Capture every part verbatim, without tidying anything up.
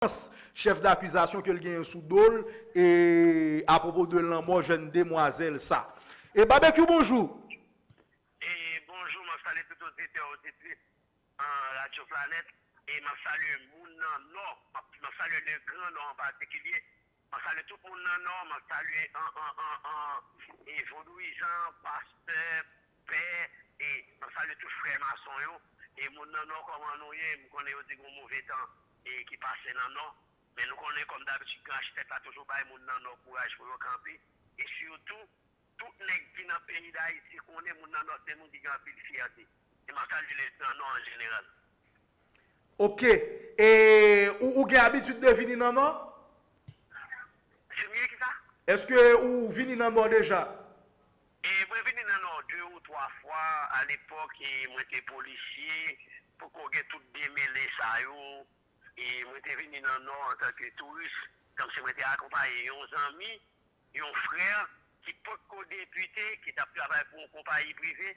chèf dakizasyon ke l genyen sou do l, e apwopo de lanmò jèn demwazèl sa. E Babekyou, bonjou. E bonjou, m ap salye tout oditè, oditris an Radyo Planèt. E m ap salye moun nan Nò. M ap, m ap salye le Gran Nò an patikilye. M ap salye tout moun nan Nò. M ap salye an, an, an, an, e vodouyizan, pastè, pè, e m ap salye tout frè mason yo. E moun nan Nò, kòman nou ye? M konnen yo di gon move tan e ki pase nan Nò. Men nou konnen, kòm dabitid, Gran Achitèk la toujou bay moun nan Nò kouraj pou yo kanpe. E sitou, tout nèg ki nan peyi Dayiti konnen moun nan Nò se moun ki gen anpil fyète. E m ap salye le Gran Nò an jeneral. Ok. E ou, ou gen abitid de vini nan Nò? Si m gen kisa? Èske ou vini nan Nò deja? E mwen vini nan Nò de ou twa fwa alepòk, e mwen te polisye, poko gen tout demele sa yo. E mwen te vini nan Nò antanke touris, kòmsi mwen te akonpaye yon zanmi, yon frè ki potko depite, ki t ap travay pou yon konpayi prive,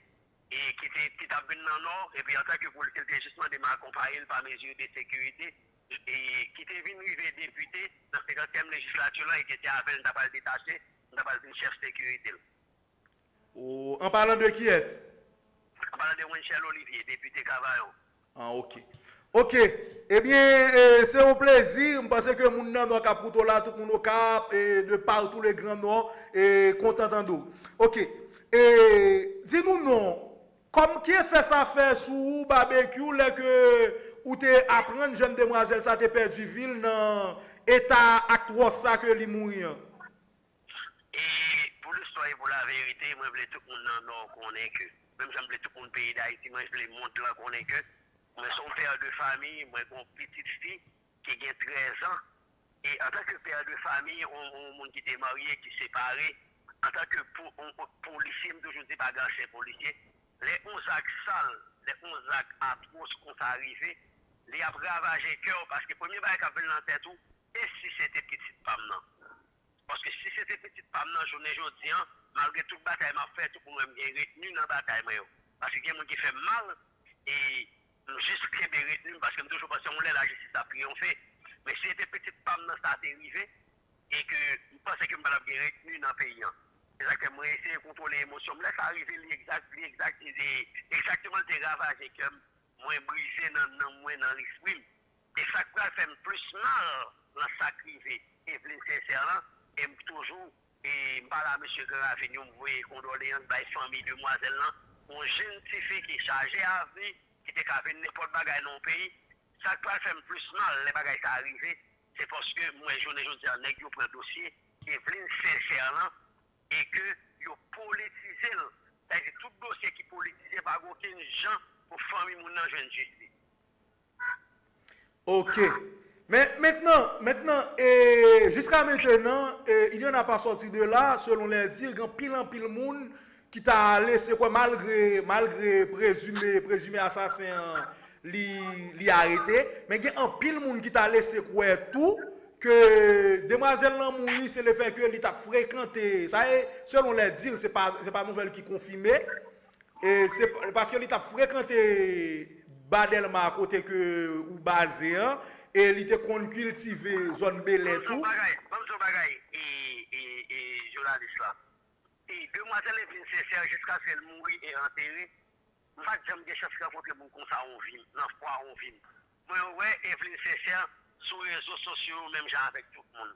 e ki te, ki t ap vin nan Nò, epi antanke polisye, l te jis mande m akonpaye l pa mezi de sekirite, e ki te vin rive depite nan senkantyèm lejislati lan, e ki se avè l m ta pral detache, m ta pral vin chèf sekirite l. Ou, an palan de kiyès? An palan de Wenchel Olivier, depite Kavayon. Ah, ok. Ok. Ebyen, e, se yon plezi. M panse ke moun nan Nò k ap koute w la, tout moun Okap, e, de partout le Grand Nord, e, kontan tande w. Ok. E, di nou non, kòm ki efè sa fè sou ou, Babekyou, lè ke ou te aprann jèn demwazèl sa te pèdi vi l nan eta atwòs sa ke li mouri an? E pou listwa e pou laverite, mwen vle tout moun nan Nò konnen ke, menm jan m vle tout moun peyi Dayiti, mwen vle mond lan konnen ke mwen se yon pè de fanmi, mwen gen yon pitit fi ki gen trèz an. E antanke pè de fanmi, yon, yon moun ki te marye, ki separe, antanke po, yon, yon polisye, m toujou di pa gen ansyen polisye, lè yon zak sal, lè yon zak atwòs konsa rive, li ap ravaje kè w, paske premye bagay k ap vin nan tèt ou, e si se te pitit pa m nan? Paske si se te pitit pa m nan, jounen jodi an, malgre tout batay m ap fè, tout moun wè m gen retni nan batay mwen yo. Paske gen moun ki fè m mal, e m jis kenbe retni m, paske m toujou panse yon lè lajistis ap triyonfe. Men si se te pitit pa m nan sa te rive, e ke m panse ke m pa t ap gen retni nan peyi an. Se sa k fè mwen eseye kontwole emosyon m. Lè sa rive, li egzak, li egzak, li egzakteman te ravaje kè m, mwen brize nan nanm mwen, nan lespri m. E sa k pral fè m plis mal nan sa k rive Eveline Sincère lan, e m toujou, e m pale a mesye Gran Ravin yo, m voye kondoleyans bay fanmi demwazèl lan, yon jenn tifi ki chaje avni, ki te ka vin nenpòt bagay nan yon peyi. Sa k pral fè m plis mal lè bagay sa a rive, se paske m wè jounen jodi a nèg yo pran dosye Eveline Sincère lan, e ke yo politize l. Sa vle di tout dosye ki politize pa gen okenn jan pou fanmi moun nan jwenn jistis. Ok. Men mentnan, mentnan, e, jiska mentenan, e, il y en a pas sorti de là, selon les dires, gen anpil, anpil moun ki ta lese kwè, malgre, malgre prezime, prezime asasen an, li, li arete, men gen anpil moun ki ta lese kwè tou ke demwazèl lan mouri, se lefètke li t ap frekante, sa e, selon les dires, se pa, se pa nouvèl ki konfime, e se paske li t ap frekante Ba Dèlma kote ke ou baze an, e li te konn kiltive zòn Belè tou. Ban m di w bagay, ban m di w bagay, e, e, e, jounalis la. E demwazèl Eveline Sincère, jiskaske l mouri e antere, m pa t janm gen chans rankontre moun konsa yon vi m, nan fwa yon vi m. Mwen wè Eveline Sincère sou rezo sosyo yo menm jan avèk tout moun.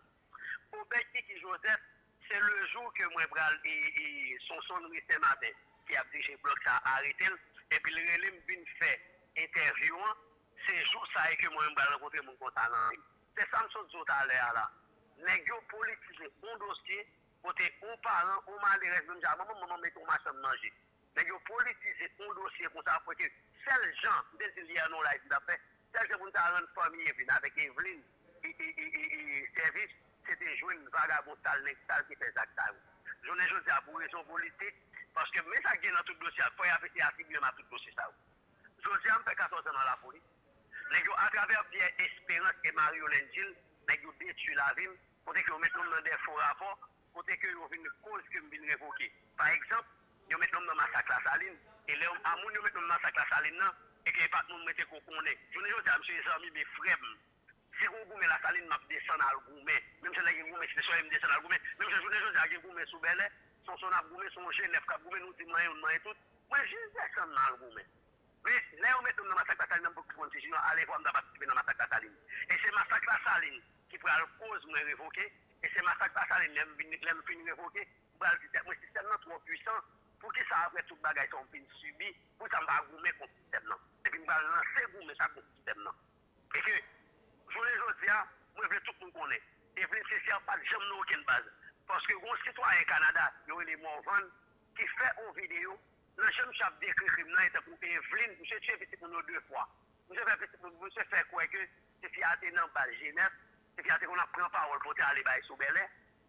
Obed Kiki Joseph, se le jou ke mwen pral, e, e, se yon sonri Senmaten ki ap dirije blòk sa a arete l, epi l rele m vin fè entèvyou an, se jou sa a ke mwen menm pral rankontre moun konsa nan vi m. Se sa m sot di w talè a la. Nèg yo politize yon dosye kote yon paran, yon malerèz, menm jan, manman, manman mete yon machann manje. Nèg yo politize yon dosye konsa, kote sèl jan, m te di l yè nan yon live m t ap fè, sèl jan pou n ta rann fanmi Eveline avèk Eveline e, e, e, e, e, sèvis, se te jwenn vagabon sal, nèg sal ki fè zak sa yo. Jounen jodi a, pou rezon politik, paske men sa k gen nan tout dosye a, fò y ap eseye atribye m a tout dosye sa yo. Jodi a, m fè katòz an nan lapolis. Nèg yo, atravè Pierre Espérance e Mario Lengil, nèg yo detwi lavi m, kote ke yo met non m nan de fo rapò, kote ke yo vin koz ke m vin revoke. Pa egzanp, yo met non m nan masak Lasalin, e lè yo, a moun yo met non m nan masak Lasalin nan, e ke e pa t moun mwen te ko konnen. Jounen jodi a, misye se zanmi m e frè m. Si gen yon goumen Lasalin, m ap desann al goumen. Menm jan lè gen goumen Site Solèy, m desann al goumen. Menm jan jounen jodi a gen goumen sou Bèlè, se yon, se yon ap goumen, se yon Jenèf k ap goumen, nou di m anyen, ou di m anyen tou. Mwen jis desann m al goumen. Men, lè yo mete m nan masak Lasalin, m poko konn si Junior ale vwa m ta patisipe nan masak Lasalin. E se masak Lasalin ki pral koz mwen revoke. E se masak Lasalin, lè m vin, lè m fin revoke, m pral di tèt mwen, sistèm nan twò pwisan. Poukisa apre tout bagay sa yo m fin sibi, poukisa m pa goumen kont sistèm nan? Epi m pral lanse goumen sa kont sistèm nan. E ke, jounen jodi a, mwen vle tout moun konnen, Evelyn Sincère pa t janm nan okenn baz. Paske gen yon sitwayen Kanada, yo rele Morvan, ki fè yon videyo, nan jan misye ap dekri krim nan, e tankou Evelyn, misye tiye pitit moun yo de fwa. Misye fè pitit moun, misye fè kwè ke tifi a te nan baz Jenèf, tifi a te konn ap pran pawòl pou te ale bay sou Bèlè.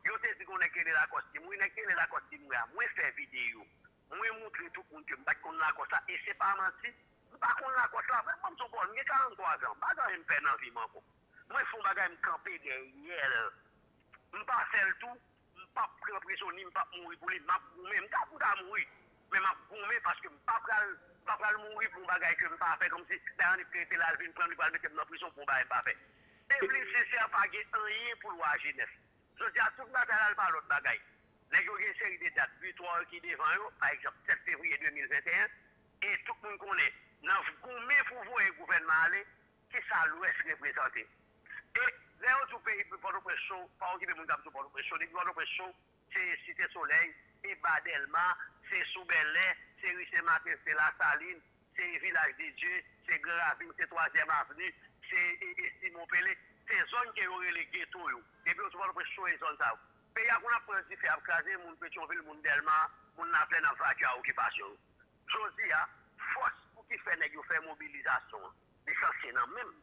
Yo te di gen yon nèg ki rele Lakòs ki mouri, nèg ki rele Lakòs ki mouri a, mwen fè videyo. Mwen moutre tout moun ke m pa t konn Lakòs la, e se pa manti. M pa konn Lakòs la, men ban m di w pawòl, m gen karannntwa zan, m pa gen anyen m pè nan vi m ankò. Mwen fè yon bagay, m kanpe dèyè l. M pa fè l tou, m p ap pran prizon, ni m p ap mouri pou li, m ap goumen. M ta pou ta mouri, men m ap goumen paske m pa pral, m pa pral mouri pou yon bagay ke m pa fè, kòmsi lè Annik te rete la, l vin pran m, li pral mete m nan prizon pou yon bagay m pa fè. Evelyn Sincère pa gen anyen pou l wè a Jenèf. Jodi a, tout batay la, l pa lòt bagay. Nèg yo gen seri de dat bitwa ki devan yo, pa egzanp, sèt fevriye de mil venteyen, e tout moun konnen, nan goumen pou voye gouvènman ale, ki sa Lwès reprezante. E lè yo di w peyi Pòtoprens cho, pa okipe moun k ap di w Pòtoprens cho, depi Pòtoprens cho, se Site Solèy, se ba Dèlma, se sou Bèlè, se ri Sen Maten, se Lasalin, se Vilaj de Dye, se Gran Ravin, se Twazyèm Avni, se e, e Simon Pele, se zòn ke yo rele geto yo. Depi yo sou Pòtoprens, cho e zòn sa yo. Peyi a konn ap pran dife, ap kraze, moun Petyonvil, moun Dèlma, moun Laplèn ap vakye a okipasyon yo. Jodi a, fòs pou ki fè nèg yo fè mobilizasyon an, li sanse nan men m.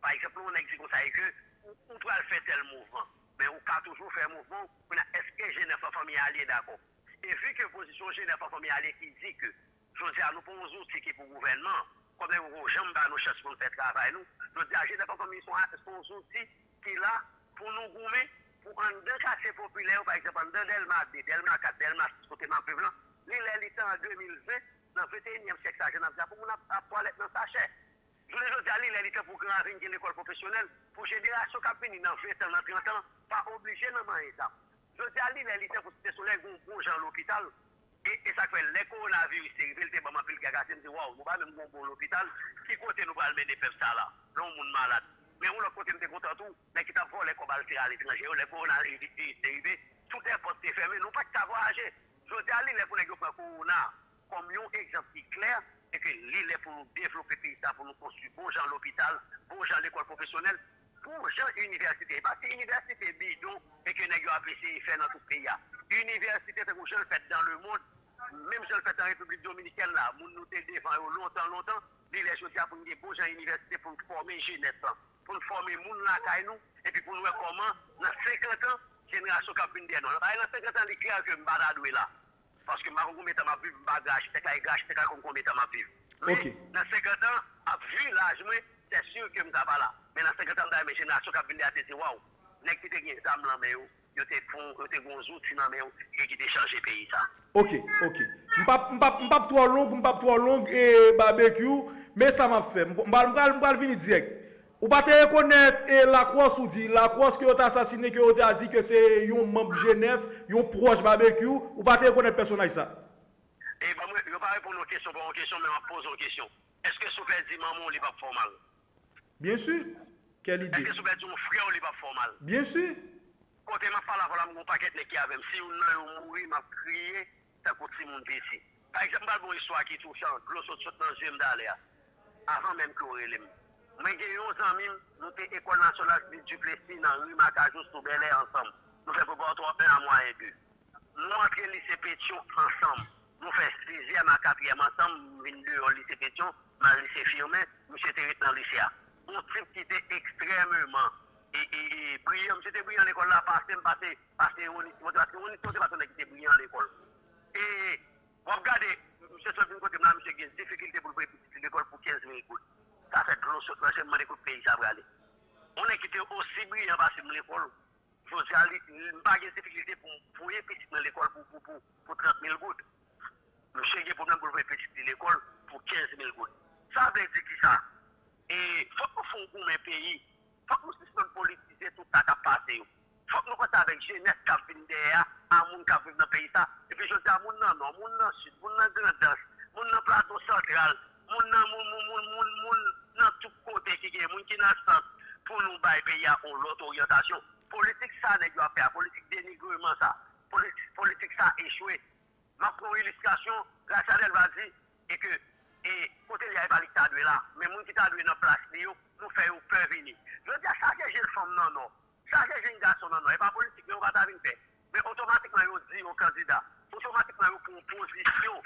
Pa egzanp, lè yon nèg di konsa e ke ou, ou pral fè tèl mouvman, men ou ka toujou fè mouvman w. Kounye a, èske Jenèf an fanmi alye dakò? E vi ke pozisyon Jenèf an fanmi alye ki di ke jodi a nou pa yon zouti ki pou gouvènman, kòm nèg yo poko janm ba nou chans pou n fè travay nou, jodi a Jenèf an fanmi se yon, se yon zouti ki la pou nou goumen, pou anndan katye popilè yo, pa egzanp, anndan Dèlma de, Dèlma kat, Dèlma sis, kote m ap viv lan, li lè li tan an de mil ven, nan venteyinyèm syèk sa, jan n ap di a, pou moun ap, ap twalèt nan sachè. Jounen jodi a, li lè li tan pou Gran Ravin gen lekòl pwofesyonèl, pou jenerasyon k ap vini nan ven tan, nan trant an, pa oblije nan manyen zam. Jodi a, li lè li tan pou Site Solèy gen yon bon jan lopital. E, e sa k fè, lè kowonaviris te rive, li te ban m anpil gagase, m di, waw, nou pa menm gen yon bon lopital, ki kote nou pral mennen pèp sa la, lè yon moun malad? Men yon lòt kote, m te kontan tou, nèg ki t ap vòlè kòb al sere aletranje yo, lè kowonaviris te rive, tout èpòt te fèmen, nou pa t ka vwayaje. Jodi a, li lè pou nèg yo pran kowona kòm yon egzanp ki klè, e ke li lè pou nou devlope peyi sa, pou nou konstwi bon jan lopital, bon jan lekòl pwofesyonèl, bon jan inivèsite. E pa ti inivèsite bidon e ke nèg yo ap eseye fè nan tout peyi a. Inivèsite tankou jan l fèt dans le monde, menm jan l fèt an Repiblik Dominikèn la, moun nou te devan yo lontan, lontan, li lè jodi a pou n gen bon jan inivèsite pou n fòme jenès lan, pou n fòme moun lakay nou, epi pou n wè kòman, nan senkant an, jenerasyon k ap vin dèyè nou. Nan senkant an, li klè ke m pa ta dwe la. Paske m pa konn konbyen tan m ap viv, m pa gran achitèk la, e gran achitèk la konn konbyen tan m ap viv. Men, nan senkant an, ap vi laj mwen, sè si ke m ta pa la. Men nan senkant an, m ta renmen jenerasyon k ap vin dèyè a te di, waw, nèg ki te gen zam nan men yo, yo te fon, yo te gen yon zouti nan men yo, e ki te chanje peyi sa. Ok, ok. M p ap, m p ap, m p ap twò long, m p ap twò long, e Babekyou, men sa m ap fè. M pral, m pral, m pral vini dirèk. Ou pa te rekonèt e Lakros, ou di Lakros ke yo te asasinen, ke yo te di ke se yon manm Jenèf, yon pwòch Babekyou, ou pa te rekonèt pèsonaj sa? E ban mwen, yo pa reponn yon kesyon pa yon kesyon, men m ap poze yon kesyon. Èske si w pèdi manman w, li p ap fè w mal? Byen si. Kèl ide? Èske si w pèdi yon frè w, li p ap fè w mal? Byen si. Kote m ap pale avè w la, m gen yon pakèt nèg ki avè m. Si youn nan yo mouri, m ap kriye tankou timoun piti. Pa egzanp, m pral ba w yon istwa ki touchan, dlo sot sot nan zye m talè a. Avan menm ke w rele m. Mwen gen yon zanmi m, nou te Ecole Nationale Smith Duplessis nan ri Makajou sou Bèlè ansanm. Nou fè preparatwa en a mwayen de. Nou antre lise Petyon ansanm. Nou fè sizyèm a katriyèm ansanm, m vin deyò lise Petyon, m al lise Firmen, misye te ret nan lise a. Yon tip ki te ekstrèmeman e, e, e, briyan. Misye te briyan lekòl la, pase m, pase, pase Ronnie Timote, paske Ronnie Timote pa t yon nèg ki te briyan lekòl. E w ap gade, misye sot vin kote m la, misye gen difikilte pou l voye pitit li lekòl pou kenz mil goud. Sa fè dlo sot nan je m, mande kote peyi sa prale. Yon nèg ki te osi briyan pase m lekòl, jodi a, li, li, m pa gen difikilte pou m voye pitit mwen lekòl pou, pou, pou, pou trant mil goud. Misye gen pwoblèm pou l voye pitit li lekòl pou kenz mil goud. Sa vle di kisa? E fòk nou fè yon goumen peyi. Fòk nou sispann politize tout sa k ap pase yo. Fòk nou panse avèk jenès k ap vin dèyè a, a moun k ap viv nan peyi sa. Epi jodi a, moun nan Nò, moun nan Sid, moun nan Grandans, moun nan Plato Santral, moun nan moun, moun, moun, moun, moun nan tout kote ki gen moun ki nan sans pou nou bay peyi a yon lòt oryantasyon. Politik sa nèg yo ap fè a, politik denigreman sa, politik, politik sa echwe. M ap pran yon ilistrasyon, Rachadèl va di, e ke, e, kote l ye a, e pa li ki ta dwe la, men moun ki ta dwe nan plas li yo, nou fè yo pè vini. Jodi a, chache jenn fanm nan Nò, chache jenn gason nan Nò, e pa politik, men yo pa ta vin fè. Men otomatikman, yo di yo kandida. Otomatikman, yo pran yon pozisyon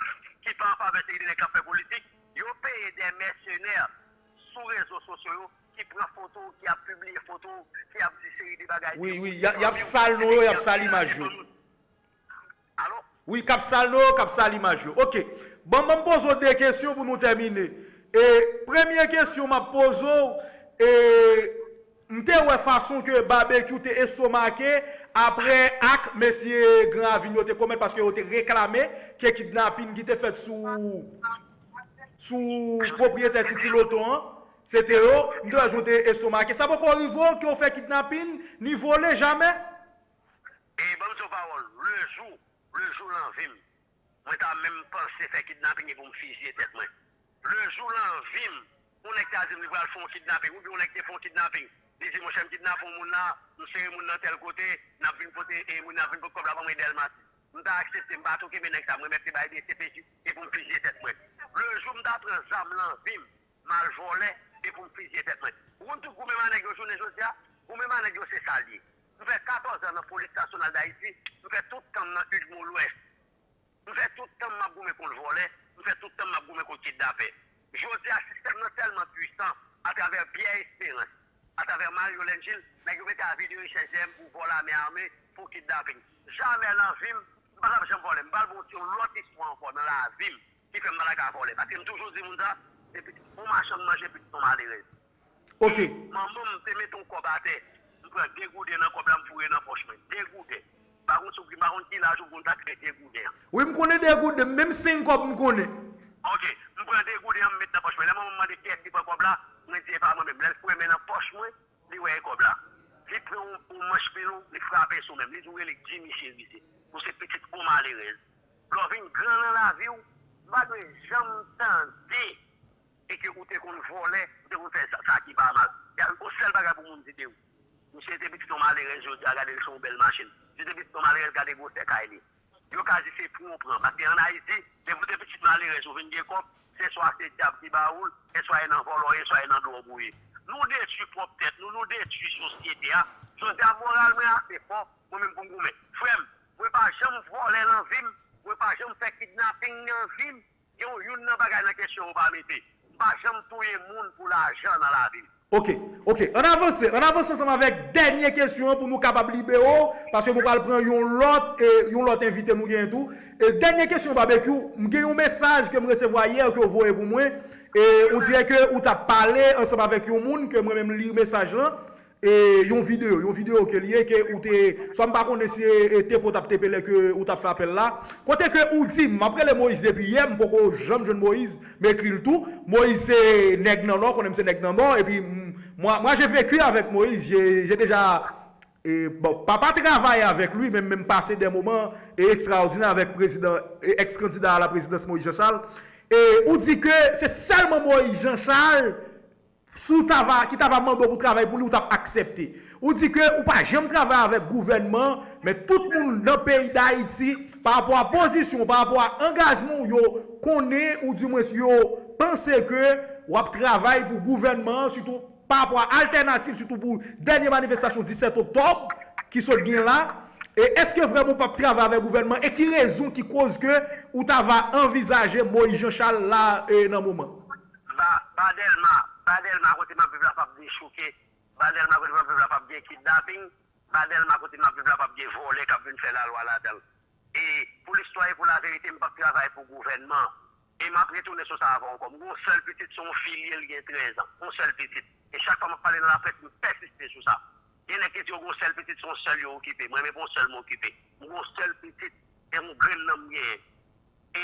ki pa an favè seri de nèg k ap fè politik. Yo peye de mèsenè sou rezo sosyo yo ki pran foto, ki ap pibliye foto, ki ap di seri de bagay. Wi, wi, y ap sal non yo, y ap sal imaj yo. Alo? Wi, k ap sal non yo, k ap sal imaj yo. Ok. Bon, ban m poze w de kesyon pou nou tèmine. E, premye kesyon m ap poze w, e, m te wè fason ke Babekyou te estomake apre ak mesye Gran Ravin yo te komèt, paske yo te reklame ke kidnapin ki te fèt sou, sou pwopriyetè Titi Loto an, se te yo, m te wè jan w te estomake. Sa poko rive w ke w fè kidnapin, ni vole, jamè? E ban m di w pawòl, le jou, le jou nan vi m, mwen ta menm panse fè kidnaping e pou m fiziye tèt mwen. Le jou nan vi m, yon nèg ta di m li pral fè yon kidnaping, oubyen yon nèg te fè yon kidnaping, li di, monchè, m kidnape yon moun la, m sere moun nan tèl kote, n ap vin pote, e moun nan ap vin pote kòb la ban mwen Dèlma. M ta aksepte, m pa tou kenbe nèg sa, m remèt li bay D C P J, e pou m fiziye tèt mwen. Le jou m ta pran zam nan vi m, m al vòlè, e pou m fiziye tèt mwen. Ou konn tout goumen m a nèg yo jounen jodi a? Goumen m a nèg yo se sa l ye. M fè katòz an nan Polis Nasyonal Dayiti, m fè tout tan m nan UDMO Lwès. M fè tout tan m ap goumen kont vòlè, m fè tout tan m ap goumen kont kidnapè. Jodi a, sistèm nan tèlman pwisan, atravè Pierre Espérance, atravè Mario Lengil, nèg yo mete avi de rechèch dèyè m pou vòl ame ame, pou kidnaping. Jamè nan vi m, m pa t ap janm vòlè. M pral ba w yon lòt istwa ankò nan lavi m ki fè m pa ta ka vòlè. Paske m toujou di moun sa, se pitit yon machann manje, pitit yon malerèz. Ok. Manman m te mete yon kòb atè. M pran de gouden nan kòb la, m foure nan pòch mwen. De gouden. Pa konn si w, m pa konn ki laj ou konn sa k rele de gouden an. Wi, m konnen de gouden, menm senk kòb m konnen. Ok. M pran de gouden an, m met nan pòch mwen. Lè manman m mande kiyès ki pran kòb la, mwen di e pa mwen menm. Lè l foure men nan pòch mwen, li wè e kòb la. Li pran yon, yon manch pilon, li frape sou men m. Li di w rele Jimmy Cherizier. Ou se pitit yon malerèz. Lè w vin gran nan lavi w, m pa dwe janm tande e ke ou te konn vòlè, ou te konn fè sa, sa ki pa mal. Y a yon sèl bagay pou moun di de ou. Misye te pitit yon malerèz, jodi a gade l se yon bèl machin. Misye te pitit yon malerèz, gade gwosè kay li. Yo ka di se pran w pran. Paske ann Ayiti, depi w te pitit malerèz, ou vin gen kòb, se swa se dyab ki ba ou l, se swa e nan vòlò w ye, swa e nan dwòg ou ye. Nou detwi pwòp tèt nou, nou detwi sosyete a. Jodi a, moral mwen ase fò, mwen menm pou m goumen. Frè m, mwen pa janm vòlè nan vi m, mwen pa janm fè kidnaping nan vi m. Gen youn nan bagay nan kesyon yo pa mete. M pa janm touye moun pou lajan nan lavi m. Ok, ok. Ann avanse, ann avanse ansanm avèk dènye kesyon an pou nou kapab libere w, paske nou pral pran yon lòt, e, yon lòt envite nou genyen tou. E, dènye kesyon, Babekyou, m gen yon mesaj ke m resevwa yè ke w voye pou mwen. E, on dirè ke ou t ap pale ansanm avèk yon moun ke mwen menm li mesaj lan. E, yon videyo, yon videyo ke li ye, ke ou te, sa m pa konnen si e, e Tepo t ap tepe lè ke ou t ap fè apèl la. Kote ke ou di, m ap rele Moyiz depi yè, m poko janm jwenn Moyiz, m ekri l tou. Moyiz se nèg nan Nò, konnen m se nèg nan Nò, epi m, moi, moi j'ai vécu avec Moïse, j'ai, j'ai déjà, e, bon, pa, pa travay avèk li, men, men m pase de moman, e, ekstraòdinè avèk prezidan, e, èks kandida a la prezidans Moïse Jean Charles. E ou di ke se sèlman Moïse Jean Charles si w ta va, ki ta va mande w pou travay pou li, ou t ap aksepte. Ou di ke ou pa janm travay avèk gouvènman, men tout moun nan peyi Dayiti, pa rapò a pozisyon w, pa rapò a angajman w, yo konnen, oudimwens yo panse ke w ap travay pou gouvènman an, sitou pa rapò a Altènativ, sitou pou dènye manifestasyon disèt oktòb ki sot gen la. E èske vrèman w p ap travay avèk gouvènman? E ki rezon ki koz ke ou ta va anvizaje Moïse Jean Charles la, e, nan moman? Ba, ba Dèlma, ba Dèlma kote m ap viv la p ap dechouke. Ba Dèlma kote m ap viv la p ap gen kidnaping. Ba Dèlma kote m ap viv la p ap gen vòlè k ap vin fè lalwa ladan l. E pou listwa e pou laverite, m p ap travay pou gouvènman. E m ap retounen sou sa ankò. M gen yon sèl pitit, se yon fi l ye, l gen trèz an. Yon sèl pitit. E chak fwa m ap pale nan laprès, m pèsiste sou sa. Gen nèg ki di yo gen yon sèl pitit, se yon sèl yo okipe. Mwen menm, pa yon sèl m okipe. M gen yon sèl pitit, e yon grenn nan m genyen. E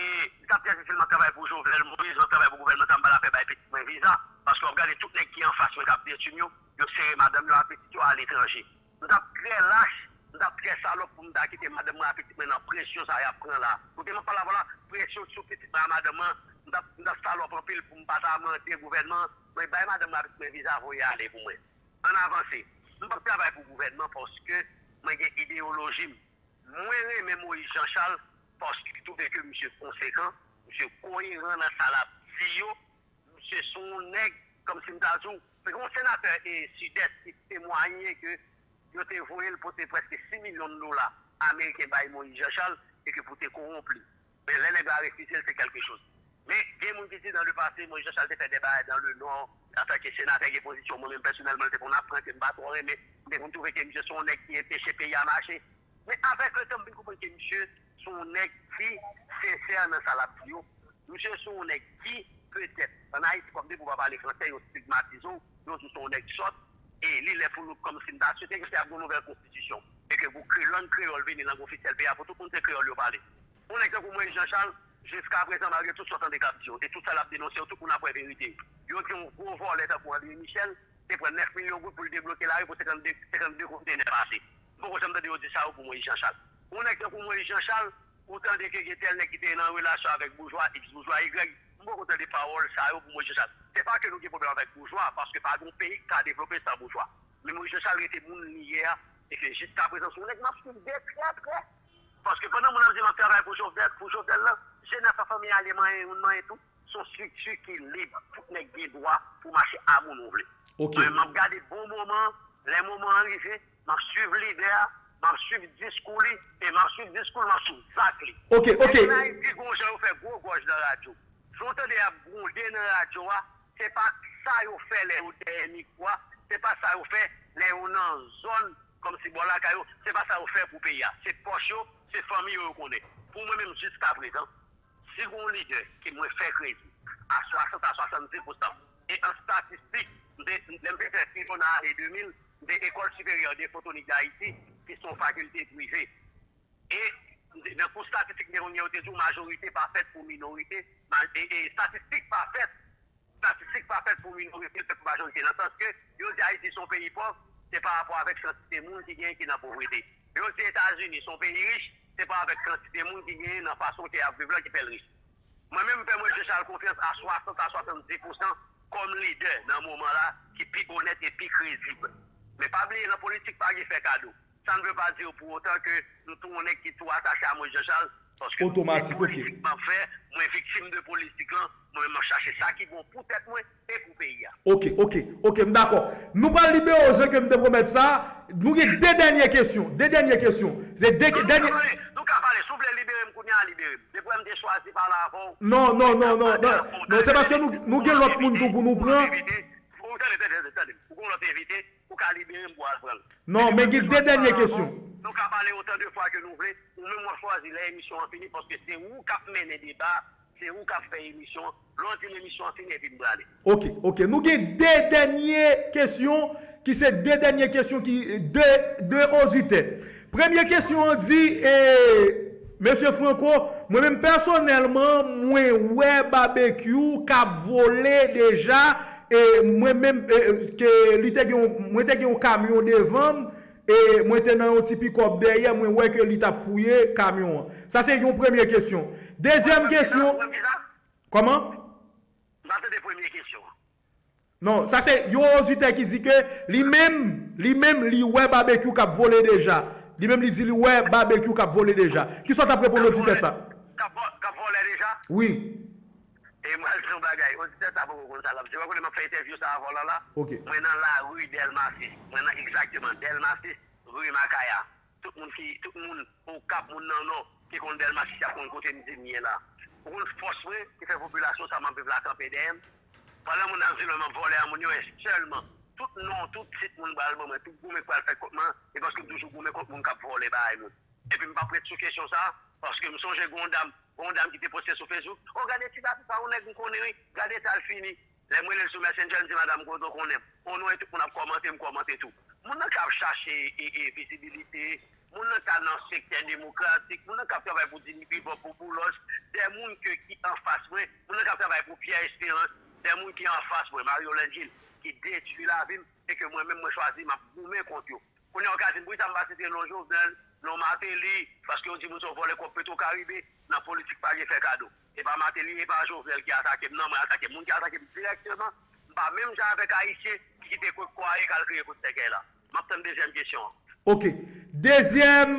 sa trè difisil, m ap travay pou Jovenel Moïse, m ap travay pou gouvènman sa, m pa la fè bay pitit mwen viza, paske w ap gade tout nèg ki anfas mwen k ap detwi m yo, yo sere madanm yo ak pitit yo aletranje. M t ap trè lach, m t ap trè salòp pou m ta kite madanm mwen ak pitit mwen nan presyon sa y ap pran la. Kote m ap pale avè w la, presyon sou pitit mwen ak madanm mwen, m t ap, m t ap salòp anpil pou m pa ta mande gouvènman, mwen bay madanm mwen ak pitit mwen viza voye ale pou mwen. Ann avanse. M p ap travay pou gouvènman paske mwen gen ideyoloji m. Mwen renmen Moïse Jean Charles paske m twouve ke misye konsekan, misye koyeran nan sa l ap di yo, misye se yon nèg, kòmsi m ta di w, se yon senatè e Sidès ki temwaye ke yo te voye l pote prèske sis milyon dola ameriken bay Moïse Jean Charles e ke pou te kowonp li. Men lè nèg la refize l, se kèlke choz. Men gen moun ki di nan le pase, Moïse Jean Charles te fè de bagay dans le Nord, antanke senatè gen pozisyon, mwen menm pèsonèlman, l te konn ap pran ke m pa twò renmen, m te konn twouve ke misye se yon nèg ki enpeche peyi a mache. Men avèk letan, m vin konprann ke misye se yon nèg ki sensè nan sa l ap di yo. Misye se yon nèg ki, petèt, ann Ayiti, kòm depi w pa pale fransè, yo estigmatize w, yo di w se yon nèg sòt, e li lè pou nou, kòmsi m ta swete ke se ap gen yon nouvèl konstitisyon, e ke pou kre-, lang kreyòl vini lang ofisyèl peyi a, pou tout moun se kreyòl yo pale. Yon nèg tankou Moïse Jean Charles, jiskaprezan, malgre tout sa w tande k ap di yo, e tout sa l ap denonse yo, tout moun ap wè verite. Yo di yon gwo vòlè tankou André Michel te pran nèf milyon goud pou l debloke lari pou senkannde, senkannde kontenè pase. M poko janm tande yo di sa yo pou Moïse Jean Charles. Yon nèg tankou Moïse Jean Charles, ou tande ke gen tèl nèg ki te nan relasyon avèk boujwa X, boujwa Y, m poko tande pawòl sa yo pou Moïse Jean Charles. Se pa ke nou gen pwoblèm avèk boujwa, paske pa gen yon peyi ki ka devlope san boujwa. Men Moïse Jean Charles rete moun li ye a, e ke jiskaprezan se yon nèg m ap swiv de trè prè. Paske pandan moun ap di m ap travay pou Jovenel, pou Jovenel lan, jenès an fanmi a li manyen youn manyen tou, se yon estrikti ki lib, tout nèg gen dwa pou mache a moun ou vle. Ok. Mwen, m ap gade bon moman, lè moman an rive, m ap swiv lidè a, m ap swiv diskou li, e m ap swiv diskou l, m ap swiv zak li. Ok, ok. Depi n Ayiti, gen yon jan yo fè gwo gòj nan radyo. Si w tande y ap gwonde nan radyo a, se pa sa yo fè lè yo dèyè mikwo a, se pa sa yo fè lè yo nan zòn kòmsi bò lakay yo, se pa sa yo fè pou peyi a. Se pòch yo, se fanmi yo yo konnen. Pou mwen menm, jiskaprezan, si gen yon lidè ke mwen fè kredib a swasant a swasanndiz pousan, e an statistik, m te, lè m te fè filo nan ane de mil, m te École Supérieure de Photonik d'Haïti, ki se yon fakilte prive. E nan kou statistik m te konn gen, yo te di w majorite pa fèt pou minorite, ma-, e, e statistik pa fèt, statistik pa fèt pou minorite, l fèt pou majorite, nan sans ke yo di Ayiti se yon peyi pòv, se pa rapò avèk kantite moun ki genyen ki nan povrete. Yo di Etazini se yon peyi rich, se pa avèk kantite moun ki genyen nan fason ke y ap viv lan ki fè l rich. Mwen menm, m fè Moïse Jean Charles konfyans a swasant a swasanndiz pousan kòm lidè nan moman la ki pi onèt e pi kredib. Men pa bliye, nan politik, pa gen fè kado. Ça ne veut pas dire pour autant que m tou yon nèg ki tou atache a Moïse Jean Charles, paske se politik m ap fè, mwen viktim de politik lan, mwen menm m ap chache sa ki bon pou tèt mwen e pou peyi a. Ok, ok, ok, m dakò. Nou pral libere w jan ke m te pwomèt sa. Nou gen de dènye kesyon. De dènye kesyon. Se de dènye. Nou ka pale, si w vle libere m kounye a, libere m. Depi m te chwazi pale avè w. Non, non, non, non, non. Non, se paske nou, nou gen lòt moun tou pou nou pran. Ou tande, tande, tande, tande. Ou gen lòt envite, ou ka libere m pou al pran l. Non, men gen de dènye kesyon. Nou ka pale otan de fwa ke nou vle. Ou menm w ap chwazi lè emisyon an fini, paske se ou k ap mennen deba, se ou k ap fè emisyon an. Lè w di m emisyon an fini, epi m prale. Ok, ok. Nou gen de dènye kesyon, ki se de dènye kesyon ki de, de oditè. Premye kesyon an di, e, Mesye Franco, mwen menm pèsonèlman, mwen wè Babekyou k ap vole deja, e mwen menm, e, ke li te gen yon, mwen te gen yon kamyon devan m, e mwen te nan yon ti pikòp dèyè, mwen wè ke li t ap fouye kamyon an. Sa se yon premye kesyon. Dezyèm kesyon. Kòman? M pa tande premye kesyon an. Non, sa se yon oditè ki di ke li menm, li menm, li wè Babekyou k ap vole deja. Li menm, li di li wè Babekyou k ap vole deja. Kisa w t ap reponn oditè sa? K ap vò-, k ap vòlè deja? Wi. E m pral di yon bagay, oditè sa poko konn sa l ap di. Ou konnen m ap fè entèvyou sa avè w la la? Ok. Mwen nan lari Dèlma sis. Mwen nan egzakteman Dèlma sis, ri Makaya. Tout moun ki, tout moun Okap, moun nan Nò, ki konn Dèlma sis, y ap konn kote m di m ye la. Ou konn fòs mwen ki fè popilasyon sa m ap viv la kanpe dèyè m? Pandan moun ap di m m ap vòlè a moun yo, e sèlman tout non, tout tit moun pral ban mwen, tout goumen k pral fèt kont mwen, e paske m toujou goumen kont moun k ap vòlè bagay moun. Epi m p ap ret sou kesyon sa, paske m sonje gen yon dam, gen yon dam ki te poste sou Facebook, "O, gade ti Babekyou, sa yon nèg m konnen wi, gade sa l fini." Lè m rele l sou Messenger, m di, "Madanm, kote w konnen m?" O non, e tout moun ap kòmante, m kòmante tou. Moun nan k ap chache e, e, vizibilite, moun nan k nan sektè demokratik, moun nan k ap travay pou Dini Pivò, pou Boulos, de moun ke ki anfas mwen, moun nan k ap travay pou Pierre Espérance, de moun ki anfas mwen, Mario Langil, ki detwi lavi m, e ke mwen menm mwen chwazi m ap goumen kont yo. Kounye a ou ka di m, poukisa m pa site non Jovenel, non Martelly, paske yo di moun sa yo vòlè kòb Petro Caribe, nan politik pa gen fè kado. E pa Martelly, e pa Jovenel ki atake m, non, mwen atake moun ki atake m dirèkteman. M pa menm jan avèk Ayisyen ki kite kot kwaye k al kreye kot sèkèy la. M ap tann dezyèm kesyon an. Ok. Dezyèm,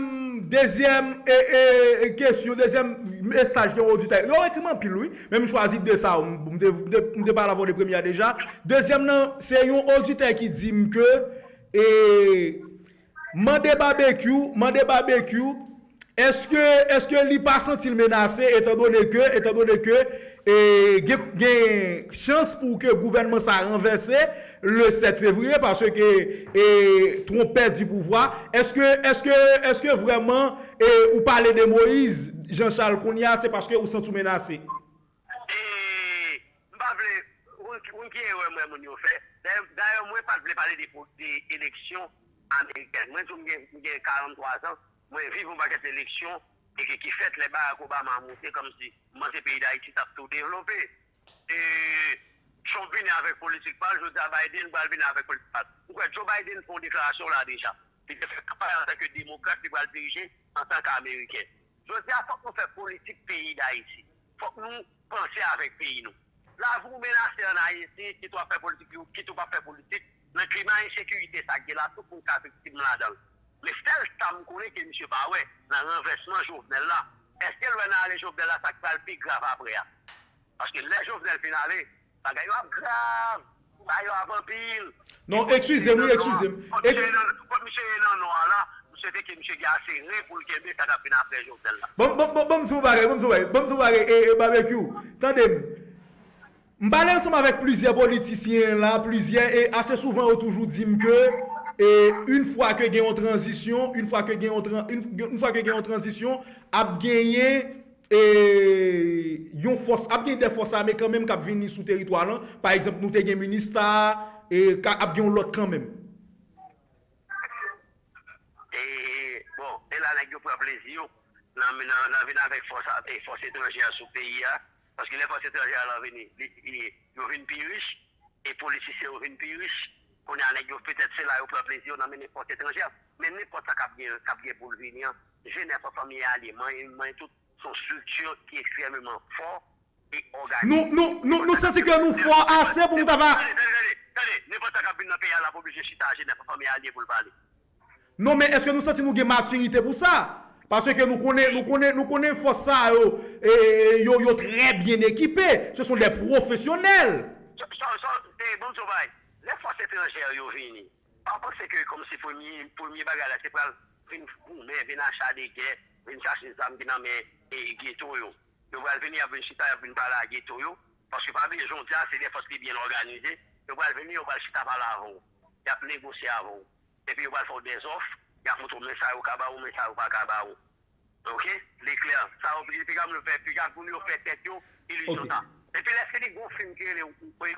dezyèm e, e, e, kesyon, dezyèm mesaj gen yon oditè. Yo ekri m anpil, wi. Men m chwazi de sa yo. M, m te, m te, m te pale avè w de premye a deja. Dezyèm nan, se yon oditè ki di m ke, e, mande Babekyou, mande Babekyou, èske, èske li pa santi l menase, etandone ke, etandone ke, e, gen, gen chans pou ke gouvènman sa ranvèse le sèt fevriye, paske, e, Trump pèdi pouvwa. Èske, èske, èske vrèman, e, ou pale de Moyiz, Jan Chal, kounye a, se paske ou santi w menase? E, m pa vle, ou, ou ki erè m wè moun yo fè. Dayè, dayè, mwen pa t vle pale de, po- de eleksyon amerikèn. Mwen di w m gen, m gen karant twa zan, mwen viv yon pakèt eleksyon e ki, ki fèt lè Barack Obama moute, kòmsi m panse peyi Dayiti t ap tou devlope. E Trump vini avèk politik pa l, jodi a Biden pral vini avèk politik pa l. Ou kwè Joe Biden fè yon deklarasyon la deja. Li te fè kanpay antanke demokrat, li pral dirije antanke ameriken. Jodi a, fòk nou fè politik peyi Dayiti. Fòk nou panse avèk peyi nou. Lavi w menase ann Ayiti, kit w ap fè politik, kit ou p ap fè politik, nan klima ensekirite sa k gen la, tout moun ka viktim ladan l. Men sèl sa m konnen ke misye pa wè nan ranvèsman Jovenel la, èske l wè nan ale Jovenel la sa k pral pi grav apre a? Paske lè Jovenel fin ale, bagay yo ap grav, bagay yo ap anpil. Non, eskize m, wi, eskize m. Kot misye ye nan, kot misye ye nan nò a la, m swete ke misye gen ase ren pou l kenbe sa k ap vin apre Jovenel la. Bon, bon, bon, bon, m di w bagay, bon, m di w bagay, bon, m di w bagay, e, e, Babekyou, tande m. M pale ansanm avèk plizyè politisyen la, plizyè, e ase souvan yo toujou di m ke, e, une fois que gen yon tranzisyon, une fois que gen yon tran- une, une fois que gen yon tranzisyon, ap genyen, e, yon fòs, ap gen de fòs ame kanmenm k ap vini sou teritwa lan. Pa egzanp, nou te gen Minista, e, ka, ap gen yon lòt kanmenm. E, bon, e la nèg yo pran plezi yo nan, nan, nan vin avèk fòs, a- e fòs etranjè sou peyi a. Paske lè fòs etranjè lan vini, li, li, yo vin pi rich, e politisyen yo vin pi rich. Kounye a nèg yo petèt se la yo pran plezi yo nan mennen fòs etranjè. Men nenpòt sa k ap gen, k ap gen pou l vini an, G nèf an, Fanmi Alye, Manyen, Manyen tout, se yon estrikti ki ekstrèmeman fò e òganize. Nou, nou, nou, nou santi ke nou fò ase pou nou ta va. Tande, tande, tande, tande. Nenpòt sa k ap vin nan peyi a la, pa oblije chita G nèf an, Fanmi Alye pou l pale. Non, men èske nou santi nou gen matirite pou sa? Paske nou konnen, nou konnen, nou konnen fòs sa yo, e, yo, yo trè byen ekipe. Ce sont des professionnels. Sa, sa, sa, e, bon, travay. Lè fòs etranjè yo vini, pa panse ke kòmsi premye, premye bagay la, se pral vin goumen, vin acha de gè, vin chache zam ki nan men, e, geto yo. Yo pral vini, y ap vin chita, y ap vin pale a geto yo. Paske pa bliye, jodi a, se de fòs ki byen òganize. Yo pral vini, yo pral chita pale avè w. Y ap negosye avè w. Epi yo pral fè w dèzòf, y ap montre w men sa yo ka ba ou, men sa yo pa ka ba ou. Ok? Li klè. Sa yo, piga moun yo fè, piga moun yo fè tèt yo ilizyon sa. Epi lè fini, gon fim ki rele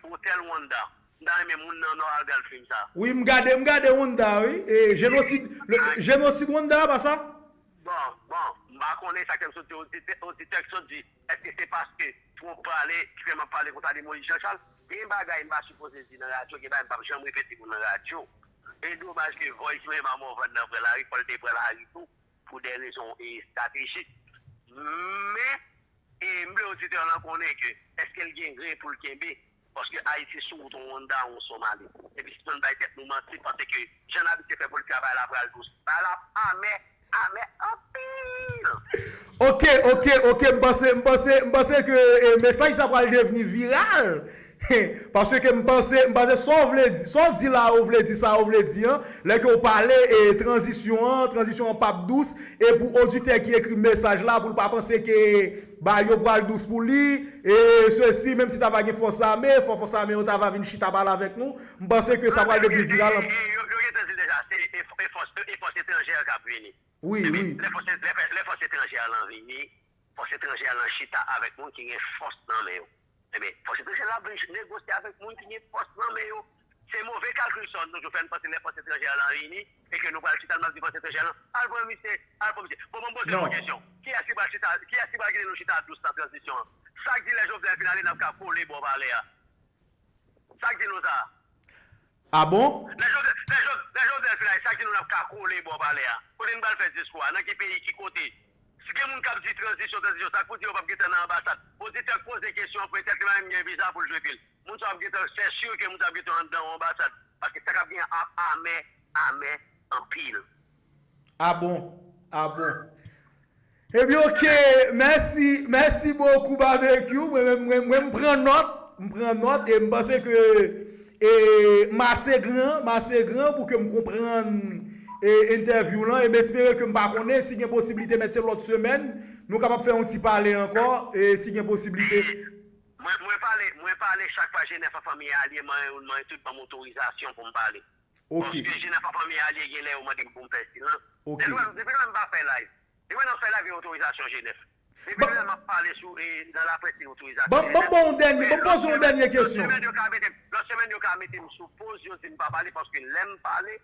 Hotel Rwanda. M ta renmen moun nan Nò al gad fim sa. Wi, m gade, m gade Rwanda, wi. E, jenosid, le, jenosid Rwanda, pa sa? Bon, bon, m pa konnen sa ke m sot di, oditè, oditè k sot di, èske se paske twòp pale ki fè m ap pale konsa de Moyiz Jan Chal? Gen bagay m pa sipoze di nan radyo, gen bagay m p ap janm repete pou nan radyo. E domaj ke Voice Mema Morvan nan pran lari, fò l te pran lari tou, pou de rezon, e, estratejik. Men, e, m vle oditè lan konnen ke, èske l gen grenn pou l kenbe? Paske Ayiti sou wout yon Rwanda, yon Somali. Epi sispann bay tèt nou manti, panse ke jan n abitye fè politik la, bagay la pral dous. Bagay la amè, amè anpil. Ok, ok, ok, m panse, m panse, m panse ke, e, mesaj sa pral devni viral. Paske m panse, m panse sa w vle di, sa w di la, ou vle di sa, ou vle di an. Lè ke w pale, e, tranzisyon an, tranzisyon an p ap dous, e pou oditè ki ekri mesaj la, pou l pa panse ke ba yo pral dous pou li, e sesi, menm si ta va gen fòs ame, fò fòs ame yo ta va vin chita pale avèk nou, m panse ke sa pral devni viral. E, e, yo, yo gentan di deja, se, e, e fòs, e fòs etranjè k ap vini. Wi, wi. Lè fòs, lè, lè fòs etranjè lan vini, fòs etranjè lan chita avèk moun ki gen fòs nan men yo. Ebyen, fòs etranjè lan ap vin negosye avèk moun ki gen fòs nan men yo. Se move kalkil sa nou toujou fè, n panse lè fòs etranjè lan vini, e ke nou pral chita, n ap di fòs etranjè lan, al pran misye, al pran misye. Bon, ban m poze nou yon kesyon. Kiyès ki pral chita, kiyès ki pral kite nou chita dous nan tranzisyon an? Sa k di lè Jovenel fin ale, n ap ka kole bò palè a? Sa k di nou sa? Ah bon? Lè Jovenel, lè Jovenel, lè Jovenel fin la, sa ki nou n ap ka kole bò palè a. Kote n pral fè diskou a? Nan ki peyi, ki kote? Si gen moun k ap di tranzisyon, tranzisyon, sa k pou di yo p ap gentan nan anbasad? Oditè k poze kesyon an, petèt li pa menm gen viza pou l jwe pil. Moun sa ap gentan, se si ke moun sa ap gentan anndan yon anbasad. Paske sa k ap gen ap amè, amè anpil. Ah bon? Ah bon? Ebyen, ok. Mèsi, mèsi bokou, Babekyou. Mwen, mwen, mwen, mwen, m pran nòt. M pran nòt e m panse ke e, m ase gran, m ase gran pou ke m konprann e, entèvyou lan. E m espere ke m pa konnen si gen posiblite mèt se lòt semèn, nou kapab fè yon ti pale ankò, e si gen posiblite. Mwen, mwen pale, mwen pale chak fwa Jenèf an fanmi alye, mwen, mwen tout ban m otorizasyon pou m pale. Ok, Paske Jenèf an fanmi alye, gen lè yo mande m pou m fè silans. Ok. Depi lè, depi lè m pa fè live. Depi lè m fè live, gen otorizasyon Jenèf. Depi lè m ap pale sou, e, nan laprès, gen otorizasyon Ban ban Jenèf. bon dènye, Men ban poze yon dènye lòt kesyon. Semèn yo ka mete m, lòt semèn yo ka mete m sou poz, yo di m pa pale, paske lè m pale,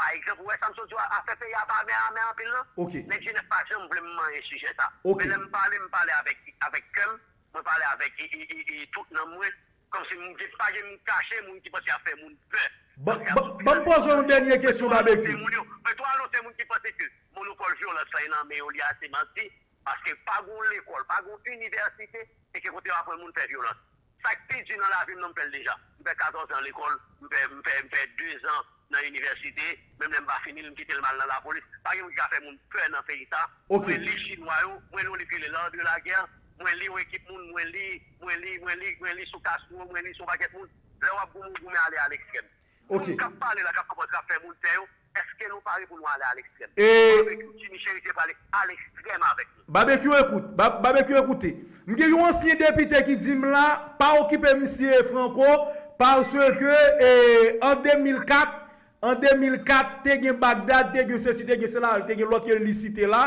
pa egzanp, ou wè sa m sot di w a, afè peyi a pa amè, amè anpil, non? Ok. Nèg Jenèf pa janm vle m manyen sijè sa. Ok. Men lè m pale, m pale avèk, avèk kè m, mwen pale avèk e, e, e, e, tout nanm mwen. Kòmsi m gen, pa gen moun kache, moun ki panse ap fè moun pè. Ban ban- ban m poze yon dènye kesyon, Babekyou. Moun yo, men twa lòt se moun ki panse ke monopòl vyolans la e nan men yo li a, se manti. Paske pa gon lekòl, pa gon inivèsite, e ke kote yo aprann moun fè vyolans. Sa k pi di nan lavi m nan, m fè l deja. M fè katòz an lekòl, m fè, m fè, m fè de zan nan inivèsite, menm lè m pa fini l, m kite l, m al nan lapolis. Pa gen moun ki ka fè moun pè nan peyi sa. Ok. Mwen li chinwa yo, mwen li yon liv ki rele L'Art de la Guerre, mwen li yon ekip moun, mwen li, mwen li, mwen li, mwen li sou Castro, mwen li sou yon pakèt moun. Lè w ap goumen, w goumen ale a lekstrèm. Ok. Moun k ap pale la, k ap konprann, k ap fè moun pè yo, èske nou pare pou nou ale a lekstrèm? E- Avèk Jimmy Chérizier pale a lekstrèm avèk nou. Babekyou ekout, Ba- Babekyou ekoute. M gen yon ansyen depite ki di m la, pa okipe misye Franco, paske e, an de mil kat, an de mil kat, te gen Bagdad, te gen sesi, te gen sela, te gen lòt ke li site la,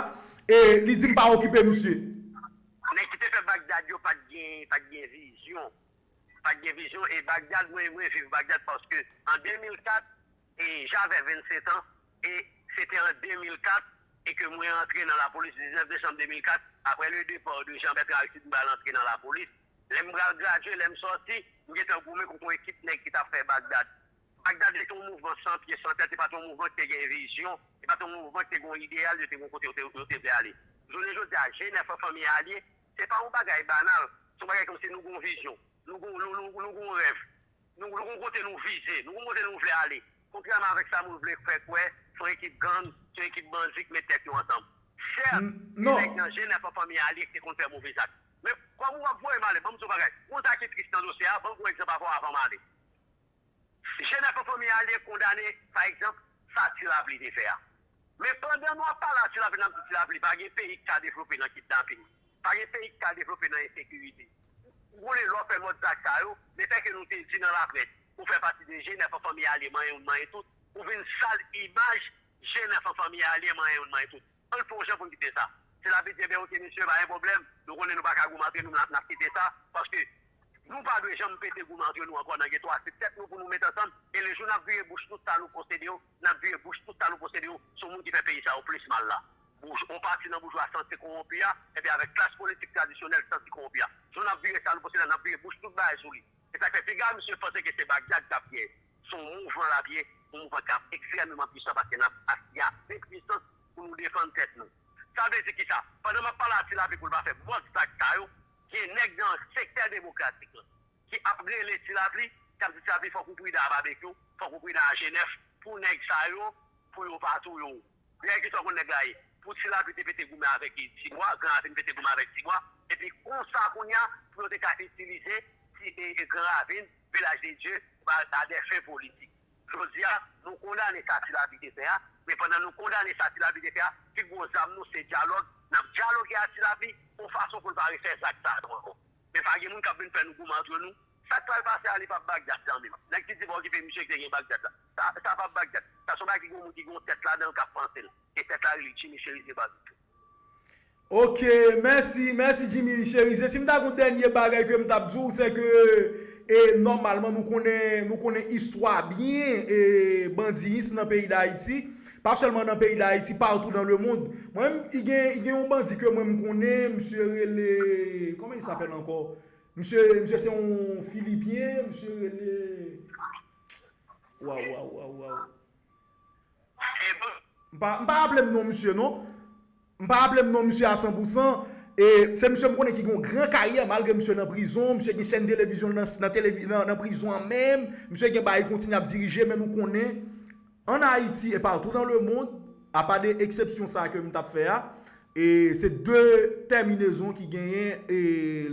e li di m pa okipe misye. Nèg ki te fè Bagdad yo pa t gen, pa t gen vizyon. Pa t gen vizyon, e Bagdad, mwen, mwen viv Bagdad paske an de mil kat, e j'avais vennsetan, e se te an de mil kat, e ke mwen antre nan lapolis diznèf desanm de mil kat, après le départ de Jean Bertrand Aristide, mwen al antre nan lapolis. Lè m pral gradye, lè m sòti, m gentan goumen kont yon ekip nèg ki t ap fè Bagdad. Bagdad se te yon mouvman san pye, san tèt, se pa t yon mouvman ki te gen vizyon, se pa t yon mouvman ki te gen yon ideyal, yo te gen yon kote yo te, yo te vle ale. Jounen jodi a, Jenèf an fanmi alye, se pa yon bagay banal, se yon bagay kòmsi nou gen yon vizyon, nou gen, nou, nou, nou gen yon rèv, nou, nou gen yon kote nou vize, nou gen yon kote nou vle ale. Kontrèman avèk sa moun vle fè kwè, se yon ekip gang, se yon ekip bandi k met tèt yo ansanm. Sèt, N- non. Nèg nan Jenèf an fanmi alye ki te konn fè move zak. Men kòm w ap voye m ale, ban m di w bagay. Yon zak ki tris nan dosye a, ban m yon egzanp avan, avan m ale. Jenèf an fanmi alye kondane, pa egzanp, sa Ti Lapli te fè a. Men pandan nou ap pale a Ti Lapli, n ap di Ti Lapli, pa gen peyi ki ka devlope nan kidnaping. Pa gen peyi ki ka devlope nan ensekirite. Ou konnen lè w fè lòt zak sa yo, men fè ke nou te di nan laprès, ou fè pati de Jenèf an fanmi alye, manyen youn, manyen tout, ou vin sal imaj Jenèf an fanmi alye, manyen youn, manyen tout. Ann fè yon jan pou n kite sa. Ti Lapli di, ebyen, oke, mesye, pa gen pwoblèm. Nou konnen nou pa ka goumen antre nou, n ap, n ap kite sa. Paske nou pa dwe janm pete goumen antre nou ankò nan geto a. Se tèt nou pou nou met ansanm. E le jou n ap vire bouch tout sa nou posede yo, n ap vire bouch tout sa nou posede yo sou moun ki fè peyi sa yo plis mal la. Bouch, yon pati nan boujwa santi kowonpi a, epi avèk klas politik tradisyonèl santi kowonpi a. Jou n ap vire sa nou posede a, n ap vire bouch tout bagay sou li. Se sa k fè piga misye panse ke se Bagdad k ap gen. Se yon mouvman l ap ye, yon mouvman k ap ekstrèmeman pwisan paske n ap asize ase pwisans pou nou defann tèt nou. Sa vle di kisa? Pandan m ap pale a Ti Lapli pou l pa fè mòd zak sa yo, gen nèg nan sektè demokratik lan ki ap rele Ti Lapli, k ap di Ti Lapli fòk ou pridan a Babekyou, fòk ou pridan a Jenèf, pou nèg sa yo, pou yo pa touye w. Dayè kisa w konn nèg la ye? Pou Ti Lapli te pete goumen avèk Tibwa, Gran Ravin pete goumen avèk Tibwa, epi konsa kounye a, pou yo te ka itilize ti e, e Gran Ravin, Vilaj de Dye, a, a dè fen politik. Jodi a, nou kondane sa Ti Lapli te fè a, men pandan nou kondane sa Ti Lapli te fè a, pi gwo zam nou se dyalòg, n ap dyaloge a Ti Lapli, yon fason pou l pa refè zak sa yo ankò. Men pa gen moun k ap vin fè nou goumen antre nou. Sa k pral pase a, li p ap Bagdad kanmenm. Nèg ki di pa okipe misye ki te gen Bagdad la. Sa, sa p ap Bagdad. Sa se yon bagay ki gen yon moun ki gen yon tèt ladan l k ap panse l. E tèt la rele Jimmy Chérizier Babekyou. Ok, mèsi, mèsi Jimmy Chérizier. Si m ta gen yon dènye bagay ke m t ap di w, se ke e, nòmalman, nou konnen, nou konnen istwa byen e, bandiyis nan peyi Dayiti. Pa sèlman nan peyi Dayiti, partou dans le monde. Mwen menm, i gen, i gen yon bandi ke mwen m konnen, misye rele, comment il s'appelle encore? Misye, misye se yon Filipyen, misye rele, Waw, waw, waw, waw. M pa, m pa raple m non misye non. M pa raple m non misye a san pou san. E se misye m konnen ki gen yon gran karyè, malgre misye nan prizon, misye gen chèn televizyon nan, nan, televi, nan, nan prizon an menm, misye gen bagay kontinye ap dirije, men nou konnen, ann Ayiti e partou dans le monde, apa de eksepsyon sa ke m t ap fè a, e se de tèminezon ki genyen, e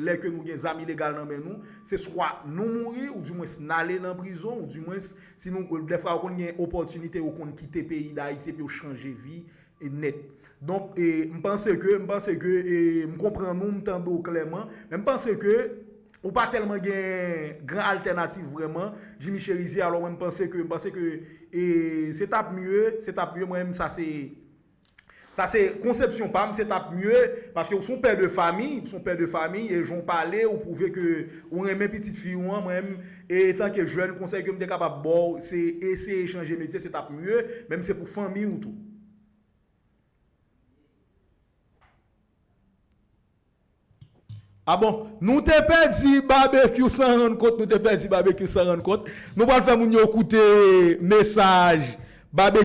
lè ke nou gen zam ilegal nan men nou, se swa nou mouri, oudimwens n ale nan prizon, oudimwens, si nou, dèfwa yo konn gen opòtinite, yo konn kite peyi Dayiti epi yo chanje vi, e nèt. Donk, e, m panse ke, m panse ke, e, m konprann ou, m tande w klèman, men m panse ke ou pa tèlman gen gran altènativ vrèman, Jimmy Chérizier, alò mwen m panse ke, m panse ke, e, se t ap mye, se t ap mye, mwen menm sa se, sa se konsepsyon pa m, se t ap mye, paske ou se yon pè de fami, ou se yon pè de fami, e jan w pale, ou pwouve ke ou renmen pitit fi w an, mwen menm, e tanke jèn, konsèy ke m te kapab ba w, se eseye chanje metye, se t ap mye, menm se pou fanmi w tou. Ah bon, nou te pèdi Babekyou san rann kont, nou te pèdi Babekyou san rann kont. Nou pral fè moun yo koute mesaj Babekyou.